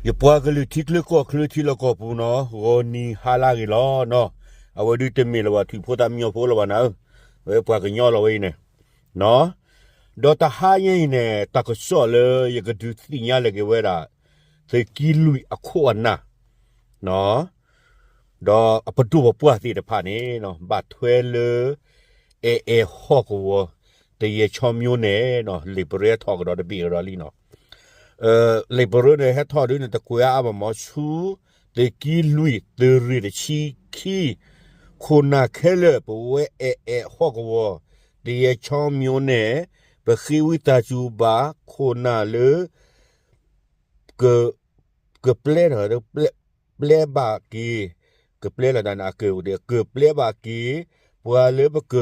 ယပှၤကလုာ်ထံချၢကီၢ်ချၢထံလီၢ်ကီၢ်ပူၤနီၤ, ဂီၤနံၤဟါလၢအဂ့ၤလီၤနီၤ. အဝဲဒုးတမ့ၢ်လၢၤဘၣ် ထွံၣ်ဖိသးမံညီၤဖိလၢၤဘၣ်နၤဧၢ, ဝဲပှၤကညီလီၤဝဲအံၤန့ၣ်နီၤ. ဒီးတဟါညါအံၤန့ၣ် တၢ်ကစီၣ်လၢယကဒုးသ့ၣ်ညါလၢၤက့ၤဝဲဒၣ် သုးက့လွံၢ်အခိၣ်အနၢ်နီၤ, ဒီးအပဒိၣ်ပပှၢ်သ့ၣ်တဖၣ်န့ၣ်နီၤ ဘၣ်ထွဲလၢ အဲအဲဟီၣ်ကဝီၤ တယဲၢ်ချီမျိုးန့ၣ်နီၤ, လံာ်ပရၢဟဲထီၣ်ကဒီးတဘ့ၣ်ကဒီးလံနီၤ. လံာ်ပရၢန့ၣ် ဟဲထီၣ်ဒုးန့ၣ် တကွဲးအါအါဘၣ်မးဆူ သုးက့လွံၢ် သုးရ့ၣ်တဆံခံ ခိၣ်နၢ်ခဲလၢာ် ပဝဲအဲအဲဟီၣ်ကဝီၤ တယဲၢ်ချီမျိုးန့ၣ် ပဃ့ဝံသးစူၤဘၣ်ခိၣ်နၢ်လၢ က ကပျဲ ပျဲဘၣ်က့ၤ ကပျဲလီၤတၢ်န့ၣ် အက ကပျဲဘၣ်က့ၤ ပှၤလၢပက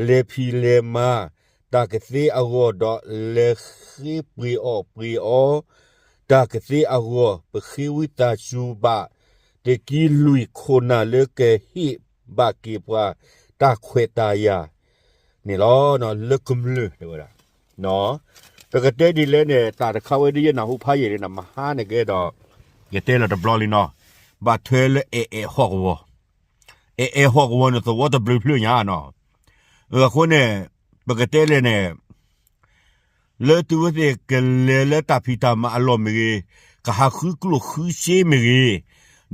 လဲၤဖံးလဲၤမၤ တၢ်ကသ့အဂီၢ်ဒီး လဲၤဃ့ပှ့ၤအီၣ်ပှ့ၤအီ တၢ်ကသ့အဂီၢ် ပဃ့ဝံသးစူၤဘၣ် သုးက့လွံၢ်ခိၣ်နၢ်လၢကဟ့ၣ်ဘၣ်က့ၤပှၤ တၢ်ခွဲးတၢ်ယာ် န့ၣ်လီၤ. လၢကမျၢၢ်တဲဝဲဒၣ် ပကတဲဒ်လဲၣ်န့ၣ် တၢ်တခါဝဲဒ်ယနၢ်ဟူဖးယံာ်န့ၣ် နမဟါန့ၣ်ကဲဒီး ယတဲလီၤတဘျီလံနီၤ, ဘၣ်ထွဲလၢအဲအဲဟီၣ်ကဝီၤ, အဲအဲဟီၣ်ကဝီၤန့ၣ် သဝီတဘျုးဖျၢၣ်ညါနီၤ. အဃိန့ၣ် ပကတဲလဲၣ်န့ၣ် လၢတုၤဝဲသ့ၣ်ကလဲၤလၢတၢ်ဖံးတၢ်မၤအလီၢ်မ့ၢ်ဂ့ၤ, ကဟးဃုကျိၣ်ဃုစ့မ့ၢ်ဂ့ၤ,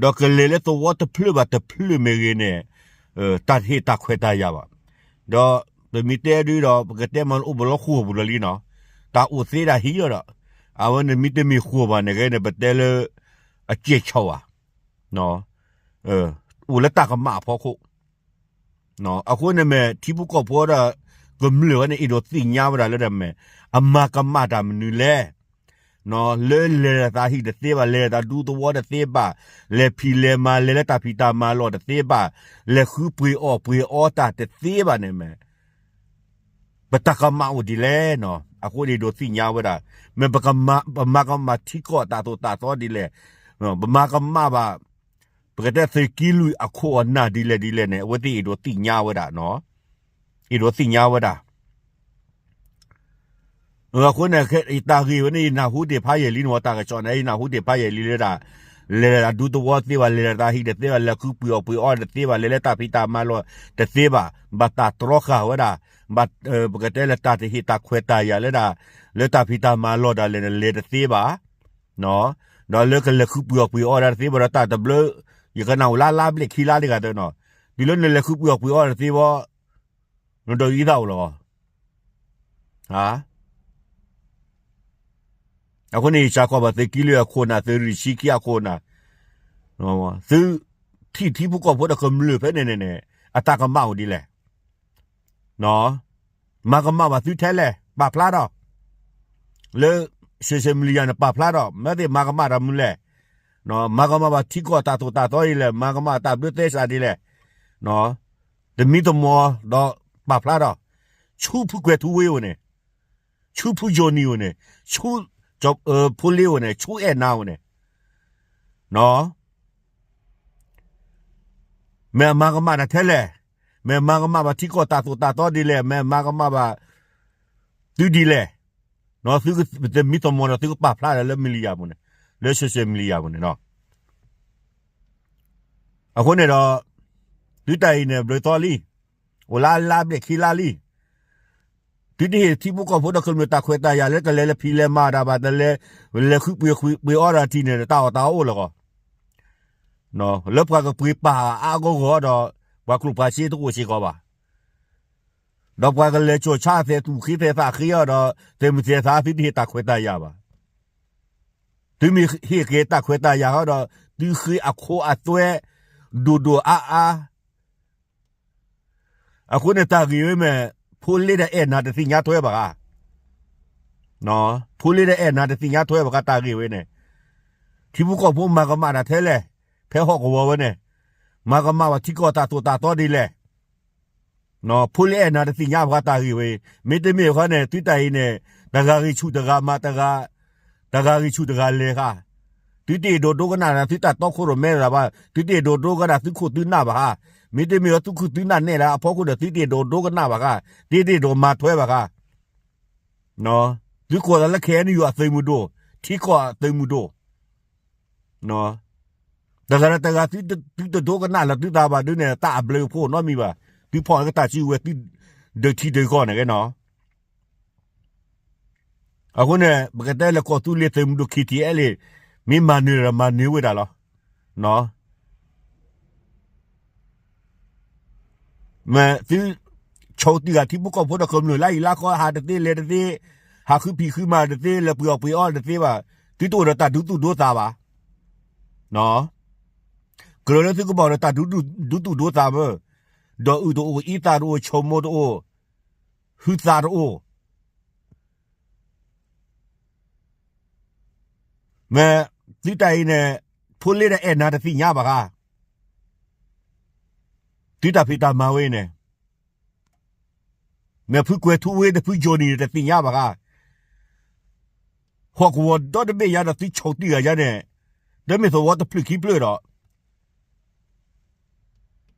ဒီးကလဲၤလၢသဝီတဖျၢၣ်ဘၣ်တဖျၢၣ်မ့ၢ်ဂ့ၤန့ၣ်, တၢ်တဟ့ၣ်တၢ်ခွဲးတၢ်ယာ်ဘၣ်. ဒီးပမ့ၢ်တဲဒုးဒီး ပကတဲမးလၢအိၣ်ဘၣ်လၢဃိာ်ပူၤလီၤလံနီၤ, တၢ်အိၣ်သ့ဒၣ်ဟံးလီၤဒီး အဝဲန့ၣ်မ့တမ့ၢ်ဃိာ်ဘၣ်န့ၣ်ဂ့ၤန့ၣ် ပတဲလၢ အစဲးဆီၣ်ဘၣ် အိၣ်လၢတၢ်ကမၣ်အဖီခိၣ်. အဃိန့ၣ်မ့ၢ် ထံဖိကီၢ်ဖိဒီး ကမျၢၢ်ဝဲန့ၣ် အဲၣ်ဒိးသ့ၣ်ညါဝဲဒၣ်လၢဒၣ်မ့ၢ် အမၤကမၣ်တၢ်မနုၤလဲၣ်. လၢလဲၤတၢ်ဟံၣ်တသ့ဘၣ်, လဲၤတၢ်ဒူသဝီတသ့ဘၣ်, လဲၤဖံးလဲၤမၤ လဲၤလၢတၢ်ဖံးတၢ်မၤလီၢ်တသ့ဘၣ်, လဲၤဃုပှ့ၤအီၣ်ပှ့ၤအီတၢ်တသ့ဘၣ်န့ၣ်မ့ၢ် ပတၢ်ကမၣ်အိၣ်ဒ်လဲၣ်နီၤ. အဃိန့ၣ်အဲၣ်ဒိးသ့ၣ်ညါဝဲဒၣ်, မ့ၢ်ပမၤကမၣ်ထံကီၢ်တၢ်သိၣ်တၢ်သီဒ်လဲၣ်, ပမၤကမၣ်ဘၣ် ပကတဲသုးက့လွံၢ်အခိၣ်အနၢ်ဒ်လဲၣ်ဒ်လဲၣ်န့ၣ် အဝဲသ့ၣ်အဲၣ်ဒိးသ့ၣ်ညါဝဲဒၣ်, အဲၣ်ဒိးသ့ၣ်ညါဝဲဒၣ်. အဃိန့ၣ် တၢ်ဂ့ၢ်ဝဲန့ၣ် ယနၢ်ဟူတ့ၢ်ဖးယံာ်လံန့ၣ် တၢ်ကစီၣ်န့ၣ် ယနၢ်ဟူတ့ၢ်ဖးယံာ်လံလၢဒၣ်, လဲၤတၢ်ဒူသဝီတသ့ဘၣ်, လဲၤတၢ်ဟံၣ်တသ့ဘၣ်, လဲၤဃုပှ့ၤအီၣ်ပှ့ၤအီတသ့ဘၣ်, လဲၤလၢတၢ်ဖံးတၢ်မၤလီၢ်တသ့ဘၣ်, ဘၣ်တၢ်တြီဃာ်ဝဲဒၣ်, ဘၣ် ပကတဲလၢတၢ်တဟ့ၣ်တၢ်ခွဲးတၢ်ယာ်လၢဒၣ်, လၢတၢ်ဖံးတၢ်မၤလီၢ်ဒၣ်လဲာ်န့ၣ် လဲၤတသ့ဘၣ် ဒီးလၢကလဲၤဃုပှ့ၤအီၣ်ပှ့ၤအီဒၣ်တသ့ဘၣ်ဒီး တၢ်တဘျုး ယကနၣ်အိၣ်လၢလါဘျဲၣ်ခံလါတဂၤတနီၤ, တုၤလၢနလဲၤဃုပှ့ၤအီၣ်ပှ့ၤအီတသ့ဘၣ်, နဒိးအံသၣ်အိၣ်လီၤ. အဃိန့ၣ် ယစးကွၢ်ဘၣ်သုးက့လွံၢ်အခိၣ်နၢ် သုးရ့ၣ်ဆံခံအခိၣ်နၢ်, သုထံၣ်ထံဖိကီၢ်ဖိဒီးကမျၢၢ်ဖဲန့ၣ်န့ၣ်န့ၣ် အတၢ်ကမၣ်အိၣ်ဒ်လဲၣ် မၤကမၣ်ဘၣ်သုထဲလဲၣ်, ပာ်ဖျါထီၣ်, လၢ social media န့ၣ် ပာ်ဖျါထီၣ်, မ့ၢ်သ့ၣ်မၤကမၣ်တၢ်မနုၤလဲၣ်, မၤကမၣ်ဘၣ်ထံကီၢ်တၢ်သိၣ်တၢ်သီဒ်လဲၣ်, မၤကမၣ်တၢ်ဘျၢသဲစးဒ်လဲၣ်, သမံသမိးဒီးပာ်ဖျါထီၣ်, ဆူဖုကွဲၤထူဝ့အိၣ်န့ၣ်, ဆူဖုယိၤနံၤအိၣ်န့ၣ်, ဆူ ဖိလ့အိၣ်န့ၣ်, ဆူအဲၣ်နၤအိၣ်န့ၣ် မ့ၢ်အမၤကမၣ်တၢ်ထဲလဲၣ်, မ့ၢ်အမၤကမၣ်ဘၣ်ထံကီၢ်တၢ်သိၣ်တၢ်သီဒ်လဲၣ်, မ့ၢ်အမၤကမၣ်ဘၣ်သုဒ်လဲၣ်, သုသမံသမိးဒီးသုကပာ်ဖျါဒီးလၢ media ပူၤန့ၣ်, လၢ social media ပူၤန့ၣ်လီၤ. အဃိန့ၣ်ဒီး သုတၢ်အံၤန့ၣ် ဘျုးသီလံ, အိၣ်လၢလါဘျဲၣ်ခံလါလံ သုတဟ့ၣ်ထံဖိကီၢ်ဖိဒီးကမျၢၢ်တၢ်ခွဲးတၢ်ယာ်လၢကလဲၤလၢဖံးလဲၤမၤတၢ်ဘၣ်, တလဲၤဃုပှ့ၤပှ့ၤအီဒၣ်ထံန့ၣ် တၢ်အီၣ်တၢ်အီအိၣ်လၢၤဂီၢ်, လၢပှၤကပှ့ၤပာ်အါအါဂီၢ်ဂီၢ်ဒီး ပှၤကျိၣ်ပှၤစ့တအိၣ်စ့ၢ်ကီးဘၣ်, ဒီးပှၤကလဲၤကၠီၣ်ဆါအသဲးသူၣ်ဃ့သဲးသး သုတဟ့ၣ်တၢ်ခွဲးတၢ်ယာ်ဘၣ်, သုမ့ၢ်ဟ့ၣ်က့ၤတၢ်ခွဲးတၢ်ယာ်ဃီဒီး သုဃ့အခိအသွဲ ဒိၣ်ဒိၣ်အါအါ အဃိန့ၣ်တၢ်ဂ့ၢ်ဝဲမ့ၢ် ဖိလ့ဒီးအဲၣ်နၤတသ့ၣ်ညါထွဲဘၣ်ဧါ, ဖိလ့ဒီးအဲၣ်နၤတသ့ၣ်ညါထွဲဘၣ်ဧါ တၢ်ဂ့ၢ်ဝဲန့ၣ်, ထံဖိကီၢ်ဖိမၤကမၣ်တၢ်ထဲလဲၣ်, ဖဲဟီၣ်ကဝီၤဝဲန့ၣ်, မၤကမၣ်ဘၣ်ထံကီၢ်တၢ်သိၣ်တၢ်သီဒ်လဲၣ်, ဖိလ့အဲၣ်နၤတသ့ၣ်ညါဘၣ်ဧါ တၢ်ဂ့ၢ်ဝဲ, မ့တမ့ၢ်ဃီန့ၣ် သုတၢ်အံၤန့ၣ် တဂၤဂံၢ်ဆူၣ်တဂၤမၤတဂၤ တဂၤဂံၢ်ဆူၣ်တဂၤလဲၤဃါ, သုတအဲၣ်ဒိးဒိကနၣ်ဒီးသုတၢ်တီခိၣ်ရိၣ်မဲတဂၤဘၣ်, သုတအဲၣ်ဒိးဒိကနၣ်သုခိၣ်သုနၢ်ဘၣ်ဧါ, မ့တမ့ၢ်သုခိၣ်သုနၢ်နဲၣ်လၢအဖီခိၣ်ဒီး သုတအဲၣ်ဒိးဒိကနၣ်ဘၣ်ဃါ, သုတအဲၣ်ဒိးမၤထွဲဘၣ်ဃါ, သုကိးသးလၢ ခဲအံၤယူၢ် အသုးမုၢ်ဒိၣ်, ထံကီၢ်အသုးမုၢ်ဒိၣ်, တဂၤဒီးတဂၤ သုတဒိကနၣ်လီၤသုသးဘၣ်ဒုးန့ၣ် တၢ်အဘျုးအဖှိၣ်နီတမံၤဘၣ်. သုဖီၣ်လၢကတၢ်စုကဝဲၤ သုဒုးထံဒုးကီၢ်န့ၣ်ကဲနီၤ. အဃိန့ၣ် ပကတဲလၢကီၢ်သူလ့ၤသုးမုၢ်ဒိၣ် ခံထံအဲလ့ၣ် မ့ၢ်မၤနၢၤဒီးမၤနၢၤဝဲဒၣ်လီၤ. မ့ၢ်သု ဆိတံၢ်ဂၤထံဖိကီၢ်ဖိဒီးကမျၢၢ်လၢအံၤလၢဃီ ဟးတသ့လဲၤတသ့, ဟးဃုဖံးဃုမၤတသ့, လဲၤပှ့ၤအီၣ်ပှ့ၤအီတသ့ဘၣ်, သုတအိၣ်ဒီးတၢ်ဒူသူၣ်ဒိသးဘၣ်. ကြၢးလၢသုကဘၣ်အိၣ်ဒီးတၢ်ဒူသူၣ်ဒိသးမ့ၢ်, ဒီးအုၣ်တအိၣ်, အံသၣ်တအိၣ်, ဆိမိၣ်တအိၣ်, ဟုသးတအိၣ် မ့ၢ်သုတၢ်အံၤန့ၣ် ဖိလ့ဒီးအဲၣ်နၤတသ့ၣ်ညါဘၣ်ဧါ. သုတၢ်ဖံးတၢ်မၤဝဲအံၤန့ၣ် မ့ၢ်ဖုကွဲၤထူဝ့ဒီးဖုကၠိနံၤန့ၣ်တသ့ၣ်ညါဘၣ်ဧါ. ဟီၣ်ကဝီၤဒီတဘ့ၣ်ညါဒီးသုဆိတံၢ်ဂၤယါန့ၣ် တမ့ၢ်သဝီတဖျၢၣ်ခံဖျၢၣ်ဒီး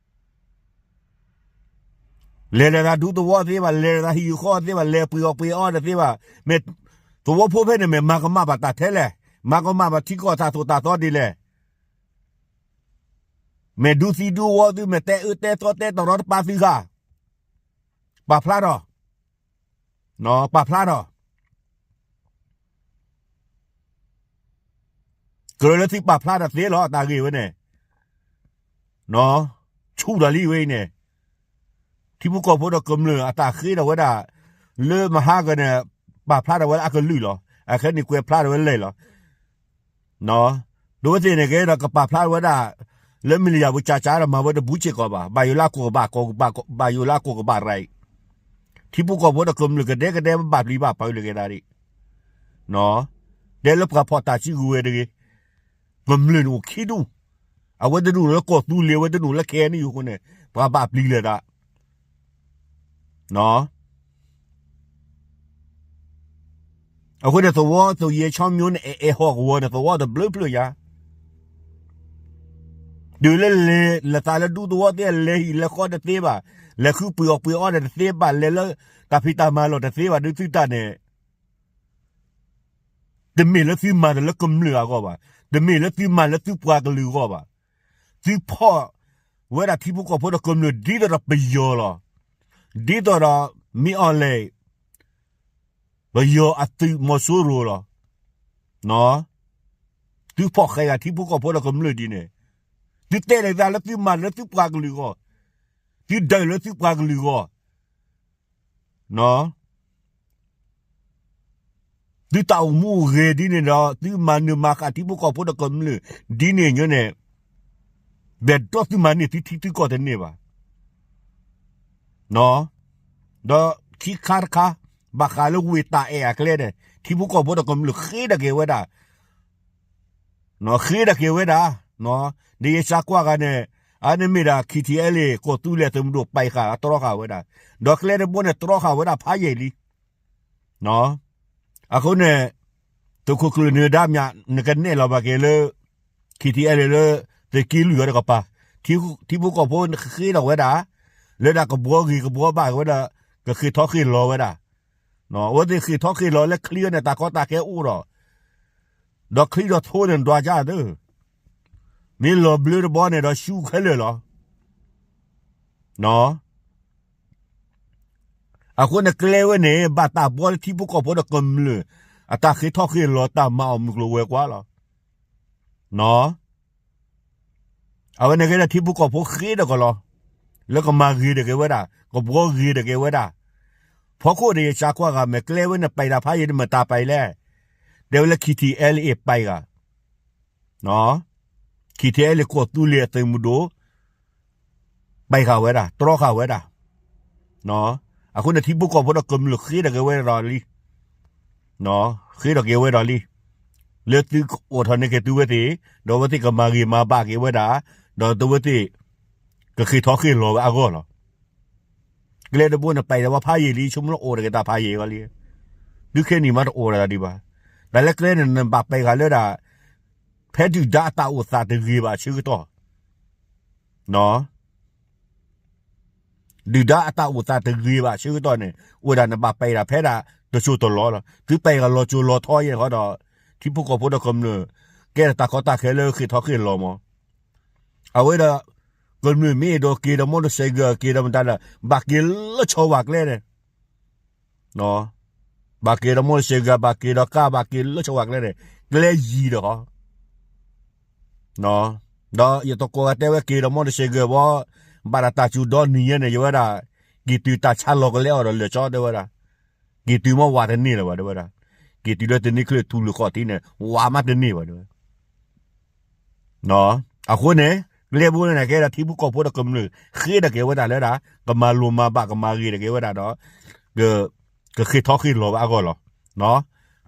လဲၤဒီးတၢ်ဒူသဝီသ့ဘၣ်, လဲၤဒီးတၢ်ဟံၣ်ဃီသ့ဘၣ်, လဲၤပှ့ၤအီၣ်ပှ့ၤအီတသ့ဘၣ်. မ့ၢ်သဝီဖိဖဲန့ၣ်မ့ၢ်မၤကမၣ်ဘၣ်တၢ်ထဲလဲၣ်, မၤကမၣ်ဘၣ်ထံကီၢ်တၢ်သိၣ်တၢ်သီဒ်လဲၣ်. မ့ၢ်ဒူသံဒူဝီသု, မ့ၢ်တဲအၢတဲသီတဲတရီတပါသုဧါ. ပာ်ဖျါထီၣ်, ပာ်ဖျါထီၣ် ကြၢးလၢသုပာ်ဖျါထီၣ်သ့လီၤ တၢ်ဂ့ၢ်ဝဲန့ၣ်, ဆူၣ်ထီၣ်လံဝဲအံၤန့ၣ်, ထံဖိကီၢ်ဖိဒီးကမျၢၢ်အတၢ်ဃ့ထီၣ်ဝဲဒၣ်, လၢမဟါကန့ၣ် ပာ်ဖျါထီၣ်ဝဲဒၣ်အကလုာ်လီၤ. အခဲန့ၣ်ကွဲးဖျါထီၣ်ဝဲလဲၣ်လီၤ. ဒ်ဝဲသ့ၣ်န့ၣ်ကဲဒီးကပာ်ဖျါထီၣ်ဝဲဒၣ်, လၢမလံယၤပူၤကၠးကၠးဒီးမၤဝဲတဘူးစ့ၢ်ကီးဘၣ်, ဘၣ်ယိၣ်လၢအကိာ်ကဘၣ်, ဘၣ်ယိၣ်လၢအကိာ်ကဘၣ်ရၤအံၤ, ထံဖိကီၢ်ဖိဒီးကမျၢၢ်ကဒဲကဒဲဘၣ်ပျံၤဘၣ်ဖုးလၢက့ၤဒၣ်ဒံး, တဲလၢပှၤဖီၣ်တၢ်စုကဝဲၤတဂ့ၤ, ကမျၢၢ်န့ၣ်အိၣ်ခံဒူၣ်, အဝဲတဒူၣ်လၢကီၢ်သူလ့ၤ အဝဲတဒူၣ်လၢ ခဲအံၤန့ၣ် အဃိန့ၣ်, ပှၤဘၣ်ပျံၤလၢၤဒၣ် အဃိန့ၣ် သဝီသုးယဲၢ်ဆီမျိုးန့ၣ် အဲၣ်အဲၣ်ဟီၣ်ကဝီၤန့ၣ် သဝီတဘျုးဖျၢၣ်ညါ, တုၤလၢလဲၤလၢသးလၢဒူသဝီသ့ လဲၤဟံၣ်လဲၤဃီတသ့ဘၣ်, လဲၤဃုပှ့ၤအီၣ်ပှ့ၤအီတသ့ဘၣ်, လဲၤလၢတၢ်ဖံးတၢ်မၤလီၢ်တသ့ဘၣ် ဒုးသုတၢ်န့ၣ် တမ့ၢ်လၢသုမၤတၢ်လၢကမျၢၢ်အဂီၢ်ဘၣ်, တမ့ၢ်လၢသုမၤလၢသုပှၤကလုာ်အဂီၢ်ဘၣ်, သုဖီၣ်ဝဲဒၣ်ထံဖိကီၢ်ဖိဒီးကမျၢၢ်ဒ်သိးဒီးပယီၤလီၤ, ဒ်သိးဒီးမ့ၢ်အီၤလဲၣ် ပယီၤအသုးမီၤစိရိၤလီၤ. သုဖီၣ်ဃဲးဂၤထံဖိကီၢ်ဖိဒီးကမျၢၢ်ဒ်န့ၣ်, သုတဲလီၤသးလၢသုမၤလၢသုပှၤကလုာ်အဂီၢ်, သုဒၢးလၢသုပှၤကလုာ်အဂီၢ်, သုတၢ်အိၣ်မူအိၣ်ဂဲၤဒ်န့ၣ်ဒီး သုမၤနၢၤမၤဃၣ်ထံဖိကီၢ်ဖိဒီးကမျၢၢ်ဒ်န့ၣ်ညီန့ၣ်, ဘၣ်ဒီးသုမၤန့ၢ်သုထံသုကီၢ်တန့ၢ်ဘၣ် ဒီးခံခါတခါ, ဘၣ်ဃးလၢဝ့ၢ်တၢ်အဲၣ်အကျဲန့ၣ် ထံဖိကီၢ်ဖိဒီးကမျၢၢ်ဃ့ထီၣ်က့ၤဝဲဒၣ်, ဃ့ထီၣ်က့ၤဝဲဒၣ်, ဒ်ယစးကွၢ်ဂၤန့ၣ်, အန့ၣ်မ့ၢ်ဒၣ် ခံထံအဲလ့ၣ် ကီၢ်သူလ့ၤသုးမုၢ်ဒိၣ်ပာ်ဃာ်တြီဃာ်ဝဲဒၣ်, ဒီးကျဲတဘိန့ၣ်တြီဃာ်ဝဲဒၣ်ဖးယံာ်လံ အဃိန့ၣ်, သုးခိၣ်ကျၢၢ်နၢၤဒါမၠး နကနဲၣ်လီၤဘၣ်က့ၤလၢ ခံထံအဲလ့ၣ်လၢ သုးက့လွံၢ်အီၤတကပၤ, ထံဖိကီၢ်ဖိဃ့ထီၣ်ဝဲဒၣ်, လၢဒၣ်ကဘှီဂ့ၤကဘှီဘၣ်ဝဲဒၣ်, ကဃ့ၢ်ထီၣ်ဃ့ၢ်လီၤဝဲဒၣ်, အဝဲသ့ၣ်ဃ့ၢ်ထီၣ်ဃ့ၢ်လီၤလၢချံဝဲန့ၣ် တၢ်ကီတၢ်ခဲအိၣ်ဒီး, ဒီးချံဒီးထိန့ၣ်ဒွးကၢ်သၢ, မ့ၢ်လီၤဘျၢတဘီန့ၣ်ဒီးဆူခဲလၢာ်လီၤ အဃိန့ၣ်ကျဲဝဲန့ၣ် ဘၣ်တၢ်ဘှီလၢထံဖိကီၢ်ဖိဒီးကမျၢၢ် အတၢ်ဃ့ၢ်ထီၣ်ဃ့ၢ်လီၤတၢ်မၤအီၣ်မုၢ်ကျိၤဝဲၤကွာ်လီၤ. အဝဲန့ၣ်ကဲဒီးထံဖိကီၢ်ဖိဃ့ထီၣ်က့ၤလီၤ, လၢကမၤဂ့ၤထီၣ်က့ၤဝဲဒၣ်, ကဘှီဂ့ၤထီၣ်က့ၤဝဲဒၣ်, ဖီခိၣ်ဒီးယစးကွၢ်ဂၤ မ့ၢ်ကျဲဝဲန့ၣ်ပာ်တၢ်ဖးယံာ်န့ၣ် မတၤပာ်လဲၣ်, တဲဝဲလၢ ခံထံအဲလ့ၣ် ပာ်ဂၤ ခံထံအဲလ့ၣ် ကီၢ်သူလ့ၤအသုးမုၢ်ဒိၣ် ပာ်ဃာ်ဝဲဒၣ် တြီဃာ်ဝဲဒၣ်, အဃိန့ၣ်ထံဖိကီၢ်ဖိဒီးကမျၢၢ်ဃ့ထီၣ်က့ၤဝဲဒီးလံ, ဃ့ထီၣ်က့ၤဝဲဒီးလံ, လၢသုအိၣ်ထီၣ်န့ၢ်က့ၤသုဝဲသ့ၣ်, ဒီးအဝဲသ့ၣ်ကမၤဂ့ၤမၤဘၣ်က့ၤဝဲဒၣ်, ဒီးသုဝဲသ့ၣ် ကဃ့ၢ်ထီၣ်ဃ့ၢ်လီၤဝဲအဂီၢ်လီၤ. ကျဲတဘိန့ၣ်ပာ်တၢ်ဝဲဖးယံာ်လံ ဆိကမိၣ်အိၣ်တ့ၢ်က့ၤတၢ်ဖးယံာ်အဂီၢ်လံ, သုခဲနံၣ်မးတအိၣ်တ့ၢ်ဒံးဘၣ်, တၢ်လၢကျဲန့ၣ် နဘၣ်ပာ်ဃာ်လၢဒၣ်, ဖဲဒုၣ်ဒါအတၢ်အိၣ်သးတဂ့ၤဘၣ်အဆၢကတီၢ် ဒုၣ်ဒါအတၢ်အိၣ်သးတဂ့ၤဘၣ်အဆၢကတီၢ်န့ၣ် အိၣ်ဝဲဒၣ်နဘၣ်ပာ်တၢ်ဖဲဒၣ်တစိၢ်တလီၢ်လီၤ. သုပာ်ဃာ်လီၤစိၤလီၤထီယဲၢ်ဃီဒီး, ထံဖိကီၢ်ဖိဒီးကမျၢၢ်, ကဲထီၣ်တၢ်ကီတၢ်ခဲလၢဃ့ၢ်ထီၣ်ဃ့ၢ်လီၤမး. အဝဲဒၣ် ကမျၢၢ်မ့ၢ်အဲၣ်ဒိးက့ၤဒီး မီတစဲးကၢၤ က့ၤဒီးမတၤဒီး ဘၣ်က့ၤလၢဆီဝးကျဲန့ၣ် ဘၣ်က့ၤဒီးမီတစဲးကၢၤ ဘၣ်က့ၤဒီးကါ ဘၣ်က့ၤလၢဆီဝးကျဲန့ၣ် ကျဲယံၤဒီးဃီ ဒီးယတကိးဂၤတဲဝဲက့ၤဒီးမီတစဲးကၢၤဘီ ဘၣ်တၢ်တၢ်စူၤဒီနံၤယဲန့ၣ် ယဝဲဒၣ် က့ၤတုၤတၢ်ဆါလီၤကလဲအီၤဒီးလၢာ်ကၠီတဲဝဲဒၣ် က့ၤတုၤမီၢ်ဝးတန့ၢ်လၢၤဘၣ်တဲဝဲဒၣ် က့ၤတုၤလၢတန့ၢ်ချၢၣ်ထူလၢာ်ဃီၣ်ထံးန့ၣ် ဝးမးတန့ၢ်ဘၣ်တဲဝဲ အဃိန့ၣ် ကျဲဘိန့ၣ်ကဲဒၣ်ထံဖိကီၢ်ဖိဒီးကမျၢၢ် ဃ့ဒီးက့ၤဝဲဒၣ်လၢဒၣ် ကမၤလိၤမၤဘၣ်ကမၤဂ့ၤဒီးက့ၤဝဲဒၣ်ဒီး ကဃ့ၢ်ထီၣ်ဃ့ၢ်လီၤဘၣ်အဂီၢ်လီၤ.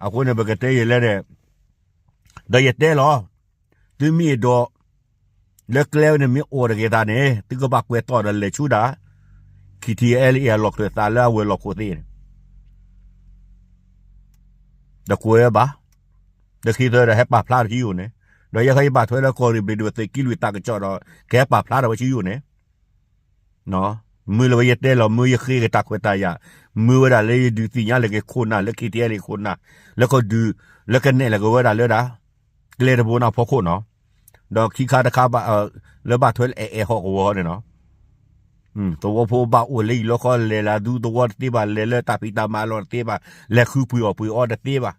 အဃိန့ၣ် ပကတဲယဲလဲၣ်န့ၣ် ဒီးယတဲလီၤ သုမ့ၢ်အဲၣ်ဒိး လၢကျဲဝဲန့ၣ်မ့ၢ်အိၣ်တဂ့ၤသးန့ၣ် သုကဘၣ်ကွဲးတီၣ်ဒီးလဲၤဆူဒၣ် KTLA အလီၢ်ခၢၣ်သးလၢအဝဲၤလီၢ်ခိၣ်သ့ၣ်န့ၣ် ဒီးကွဲးဝဲဘၣ် ဒီးခံသၢဒီးဟဲပာ်ဖျါထီၣ်ဆူယအိၣ်န့ၣ် ဒီးယဲခီယဘၣ်ထွဲလၢကီၢ်ရ့ၣ်ဘျ့ၣ်ဒိၣ်သုးက့လွံၢ်တၢ်ကစီၣ်ဒီး ကဟဲပာ်ဖျါထီၣ်ဝဲဆူယအိၣ်န့ၣ် မ့ၢ်လၢဝဲယတဲလီၤ မ့ၢ်ယဃ့က့ၤတၢ်ခွဲးတၢ်ယာ် မ့ၢ်ဝဲဒၣ်လၢယဒုးသ့ၣ်ညါလၢက့ၤခိၣ်နၢ်လၢ KTLA ခိၣ်နၢ် လၢကဒုး လၢကနဲၣ်လၢက့ၤဝဲဒၣ်လၢဒၣ် ကျဲတဘိန့ၣ်ဖီခိၣ်နီၤ ဒီးခံခါတခါဘၣ် လၢဘၣ်ထွဲလၢအဲၣ်အဲၣ်ဟီၣ်ကဝီၤန့ၣ်နီၤ သဝီဖိဘၣ်အိၣ်လၢယံၤလီခီ လဲၤလၢဒူသဝီတသ့ဘၣ် လဲၤလၢတၢ်ဖံးတၢ်မၤလီၢ်တသ့ဘၣ် လဲၤဃုပှ့ၤအီၣ်ပှ့ၤအီတသ့ဘၣ်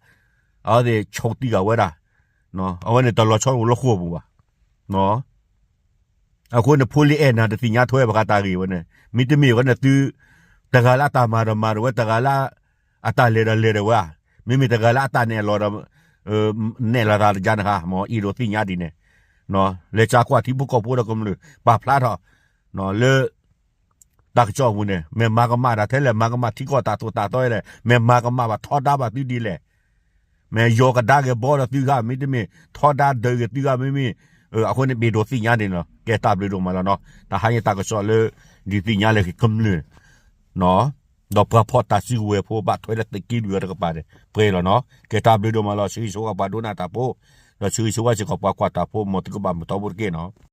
အဝဲသ့ၣ်ဆိးတံၢ်ဃာ်ဝဲဒၣ် အဝဲန့ၣ်တလီၤဆီအိၣ်လၢဃိာ်ပူၤဘၣ် အဃိန့ၣ် ဖိလံၤအဲၣ်နၤတသ့ၣ်ညါထွဲဘၣ်ဃးတၢ်ဂ့ၢ်ဝဲန့ၣ် မ့တမ့ၢ်ဝဲန့ၣ်သု တဂၤလၢအတၢ်မၤဒီးမၤဒီးဝဲ တဂၤလၢအတၢ်လဲၤဒီးလဲၤဒီးဝဲဧါ မ့မ့ၢ်တဂၤလၢအတၢ်နဲၣ်လီၤဒီး နဲၣ်လီၤသးတကါန့ၣ်ဧါ မ့ၢ်အဲၣ်ဒိးသ့ၣ်ညါဒ်န့ၣ် လဲၤစးကွၢ်ထံဖိကီၢ်ဖိဒီးကမျၢၢ် ပာ်ဖျါထီၣ် လၢ တၢ်ကစီၣ်အပူၤန့ၣ် မ့ၢ်မၤကမၣ်တၢ်ထဲလဲၣ် မၤကမၣ်ထံကီၢ်တၢ်သိၣ်တၢ်သီလဲၣ် မ့ၢ်မၤကမၣ်ဘၣ်ထီဒါဘၣ်သုဒ်လဲၣ် မ့ၢ်ယီၤကဒါက့ၤဘီဒီးသုဂၤ မ့တမ့ၢ်ထီဒါဒၢးက့ၤသုဂၤ မ့မ့ၢ် အဃိန့ၣ် ပအဲၣ်ဒိးသ့ၣ်ညါဒ်န့ၣ်လီၤ. ကဲတၢ်ဘျုးဒိၣ်မးလီၤနီၤ တဟါညါတၢ်ကစီၣ်လၢ ဒုးသ့ၣ်ညါလၢကမျၢၢ် ဒီးပှၤဖီၣ်တၢ်စုကဝဲၤဖိဘၣ်ထွဲလၢသုးက့လွံၢ်အီၤတကပၤန့ၣ် ပှဲၤလီၤနီၤ ကဲတၢ်ဘျုးဒိၣ်မးလီၤ ဆၢဂ့ၤဆၢဝါပှၤဒိကနၣ်တၢ်ဖိ ဒီးဆၢဂ့ၤဆၢဝါစ့ၢ်ကီးပှၤကွၢ်တၢ်ဖိ မ်သုကဘၣ်မုာ်ထီဘိတက့ၢ်နီၤ